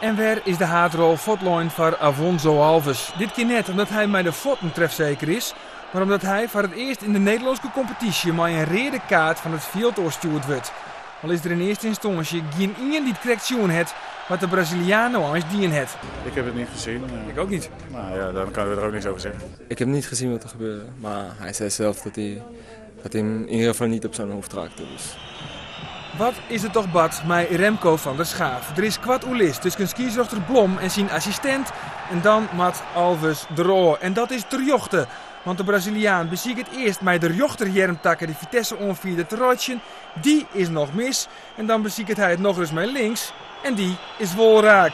En wer is de haadrol fuortlein foar Afonso Alves. Dit kear net omdat hy mei de fuotten trefseker is, mar omdat hy foar it earst yn de Nederlânske kompetysje mei in reade kaart fan it fjild ôf stjoerd wurdt. Al is der yn earste ynstânsje gjin ien dy't krekt sjoen hat wat de Braziliaan no eins dien hat. Ik heb het niet gezien. Ik ook niet. Nou ja, dan kan ik er ook niks over zeggen. Ik heb niet gezien wat er gebeurde, maar hij zei zelf dat hij hem in ieder geval niet op zijn hoofd raakte. Dus. Wat is der toch bard mei Remco van der Schaaf? Der is koart oerlis tusken skiedsrjochter Blom en syn assistint. En dan moat Alves derôf. En dat is terjochte. Want de Braziliaan besiket earst mei de rjochterearmtakke de Vitesse-oanfierder te reitsjen. Dy is noch mis. En dan besiket hy it nochris mei links. En dy is wol raak.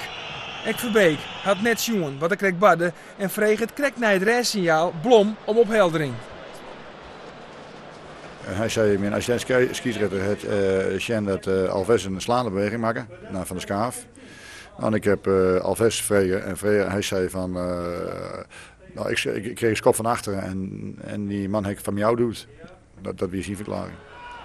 Ek Verbeek hat net sjoen wat der krekt barde en freget krekt nei it rêstsinjaal Blom om opheldering. En hy sei, myn assistint skiedsrjochter hat sjen dat Alves in slaande beweging makke nei Van der Schaaf. En ik heb Alves frege en frege, hy sei fan, nou, ik kreeg een skop fan achteren en dy man hat fan my ôfduwd. Dat wie syn ferklearring.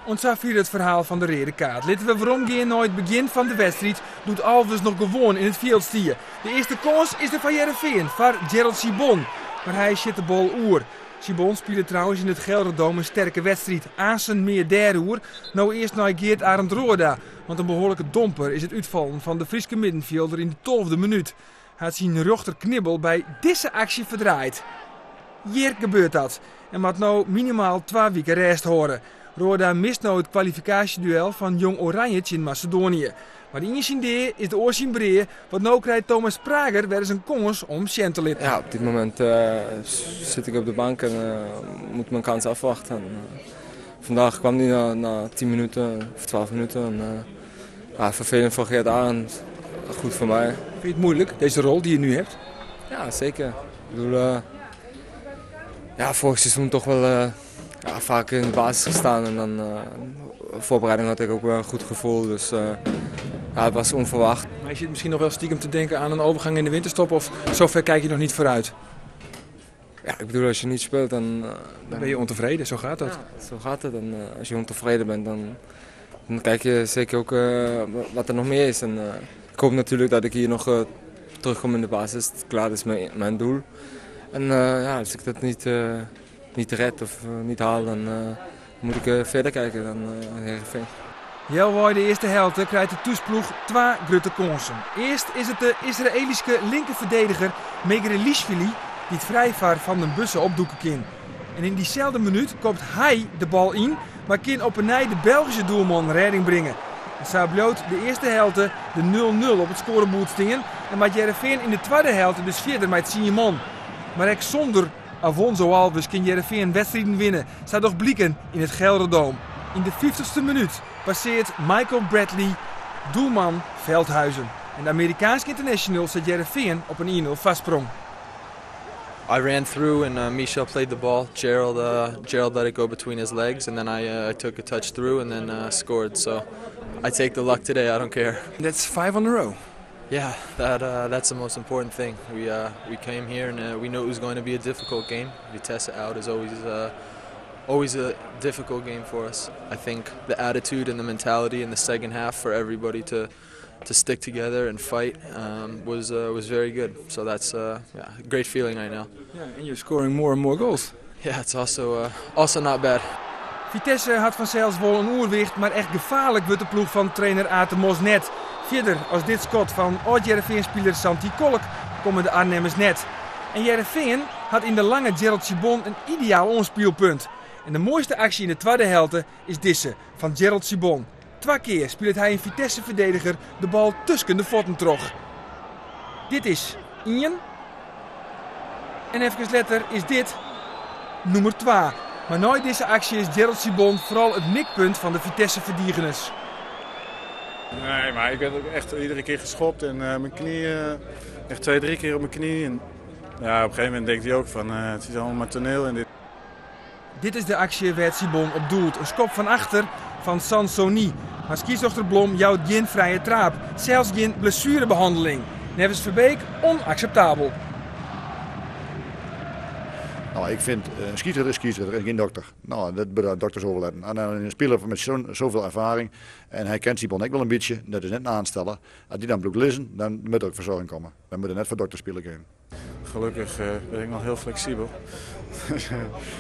Oant safier it ferhaal fan de reade kaart. Litte we weromgean nei it begjin fan de wedstriid, doe't Alves noch gewoan yn it fjild stie. De earste kâns is der foar Hearrenfean, foar Gerald Sibon. Mar hy sjit de bal oer. Sibon spile trouwens yn it GelreDome in sterke wedstriid. Aansen mear dêroer. No earst nei Geert Arend Roorda. Want in behoarlike domper is it útfallen fan de Fryske middenfjilder yn de 12e minút. Hy hat syn rjochterknibbel by dizze aksje ferdraaid. Hjir gebeurt dat. En moat no minimaal 2 wiken rêst hâlde. Roorda mist no it kwalifikaasjeduel fan Jong Oranje tsjin Masedoanië. Mar de ien syn dea is de oar syn brea, want no krijt Thomas Prager wer ris in kâns om sjen te litten. Ja, op dit moment sit ik op de bank en moet mijn kans afwachten. En vandaag kwam die na 10 minuten of 12 minuten. En ja, vervelend voor Geert Arend, goed voor mij. Vind je het moeilijk, deze rol die je nu hebt? Ja, zeker. Ik bedoel, ja, vorig seizoen toch wel ja, vaak in de basis gestaan en dan voorbereiding had ik ook wel een goed gevoel, dus ja, het was onverwacht. Maar je zit misschien nog wel stiekem te denken aan een overgang in de winterstop of zover kijk je nog niet vooruit? Ja, ik bedoel, als je niet speelt dan Dan ben je ontevreden, zo gaat dat. Ja, zo gaat het. En als je ontevreden bent, dan kijk je zeker ook wat er nog meer is. En ik hoop natuurlijk dat ik hier nog terugkom in de basis. Klaar, dat is mijn doel. En ja, als ik dat niet red of niet haal, dan moet ik verder kijken dan Heerenveen. Healwei de earste helte krijt de thúsploech 2 grutte kânsen. Earst is it de Israëlyske linkerferdediger Megrelishvili dy't frij foar Vandenbussche opdûke kin. En yn dyselde minút kopt hy de bal yn, mar kin op 'e nij de Belgyske doelman rêding bringe. En sa bliuwt de earste helte de 0-0 op it skoareboerd stean en moat Hearrenfean yn de twadde helte dus fierder mei 10 man. Mar ek sûnder Afonso Alves kin Hearrenfean wedstriden winne, sa docht bliken yn it GelreDome. Yn de 50ste minút passearret Michael Bradley doelman Veldhuizen. En de Amerikaanske international set Hearrenfean op in 1-0 foarsprong. I ran through and Michel played the ball. Gerald let it go between his legs and then I took a touch through and then scored. So I take the luck today, I don't care. That's 5 on a row. Yeah, that's the most important thing. We came here and we knew it was going to be a difficult game. Vitesse out is always a difficult game for us. I think the attitude and the mentality in the second half for everybody to stick together and fight was very good. So that's a great feeling right now. Yeah, and you're scoring more and more goals. Yeah, it's also not bad. Vitesse hat fansels wol in oerwicht, mar echt gefaarlik wurdt de ploech fan trainer Aad de Mos net. Fierder as dit skot fan âld-Hearrenfean-spiler Santi Kolk komme de Arnhemmers net. En Hearrenfean hat yn de lange Gerald Sibon in ideaal oanspylpunt. En de moaiste aksje yn de twadde helte is dizze fan Gerald Sibon. 2 kear spilet hy in Vitesse-ferdediger de bal tusken de fuotten troch. Dit is 1. En efkes letter is dit nûmer 2. Mar nei dizze aksje is Gerald Sibon foaral it mikpunt fan de Vitesse-ferdigeners. Nee, maar ik werd ook echt iedere keer geschopt en mijn knie, echt 2, 3 keer op mijn knie. En, ja, op een gegeven moment denkt hij ook van het is allemaal maar toneel en dit. Dit is de aksje wêr't Sibon op doelt. In skop fan achter fan Sansoni. Mar skiedsrjochter Blom jout gjin frije traap. Sels gjin blessurebehanneling. Neffens Verbeek onakseptabel. Nou, ik vind, een skiedsrjochter is skiedsrjochter en geen dokter. Nou, dat moet de dokters overletten. En dan een speler met zoveel ervaring, en hij kent Sibon ook wel een beetje, dat is net een aansteller. Als die dan bloed lezen, dan moet er ook verzorging komen. Dan moet er net voor dokter spelen kunnen. Gelukkig ben ik nog heel flexibel.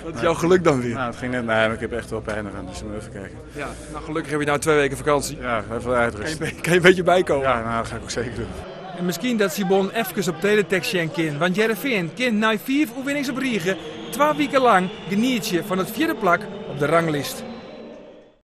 Wat is jouw geluk dan weer? Nou, het ging net, nee, maar ik heb echt wel pijn eraan, dus moet even kijken. Ja, nou gelukkig heb je nou 2 weken vakantie. Ja, even uitrusten. Kan je een beetje bijkomen? Ja, nou, dat ga ik ook zeker doen. En misschien dat Sibon even op teletext zien kan, want Hearrenveen kan na 4 oefenings op Riegen 2 weken lang geniet je van het 4e plak op de ranglijst.